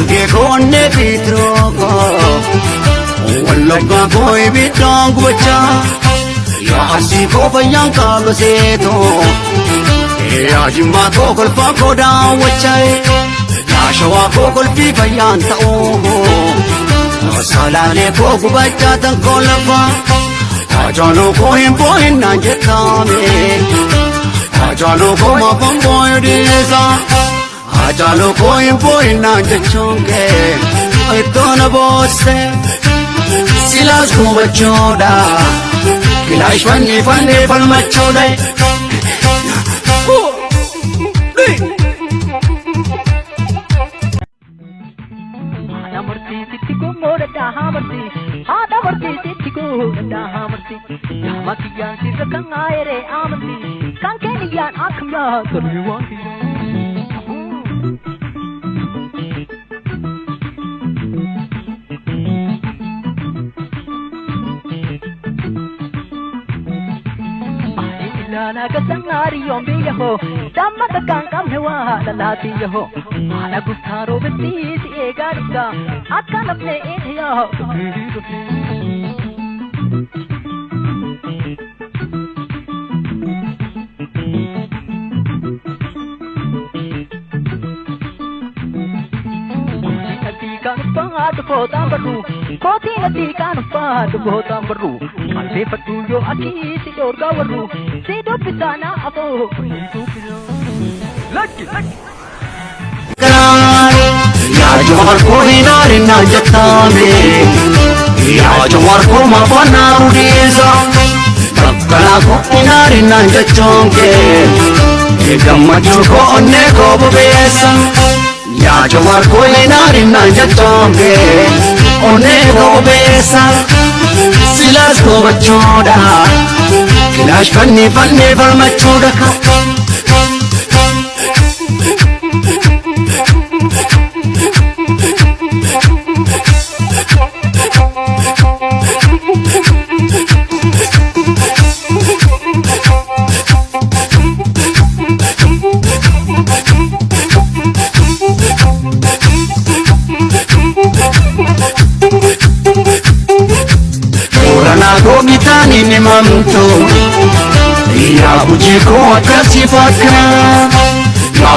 Harargee koo onnee fiitiroo koo Wallaggaa koo ibiddaan gubachaa Yaa Arsii koo fayyaan kaaba seetoo Yaa Jimmaa koo kolfaa koo daawwachaa Yaa Shawaa koo kolfii fayyaan ta'uu Salaalee koo gubachaa tan koo lafaa Haacaaluu koo hin boo'in naan jettaame Haacaaluu koo maafan boo'u dhiisa Haacaaluu koo hin boo'in naan jechuun kee ittoo na boosse silaas gubachuudha kilaash fannifannee falmachuudha. Haadha murtii sitti gommoodha hamarti haadha murtii sitti goodha hamarti yaama kiyyaan sirra kan aayere amanti kan keeniyyaan akkam yaa tolii waan kiyyaa. Ilaalaa gasan hariyoon biyya hoo damma takkaan qabne waa lalaatiyya hoo haadha guftaa roobetti si eegaa dhufta akka lafne eenyaa dhufee dhufee. Kootii natti kan uffatu bootaan barru qalbeeffadhu yoo akii si dhoorgaa warru si dubbisaa na afoo Lakki lakki. Yaa Jawaar koo hin aarin naan jettaame Yaa Jawaar koo maafan naaru dhiisa Bakkalaa koo hin aarin naan jechuun kee gammachuu koo onnee koo bobeessa Yaa Jawaar koo hin aarin naan jechuun kee onnee koo bobeessa Silaas gubachuudha kilaash fannifannee falmachuudha. Booranaa koo gitaan hin himamtu Yaa Gujii koo akkasii fakkaata Yaa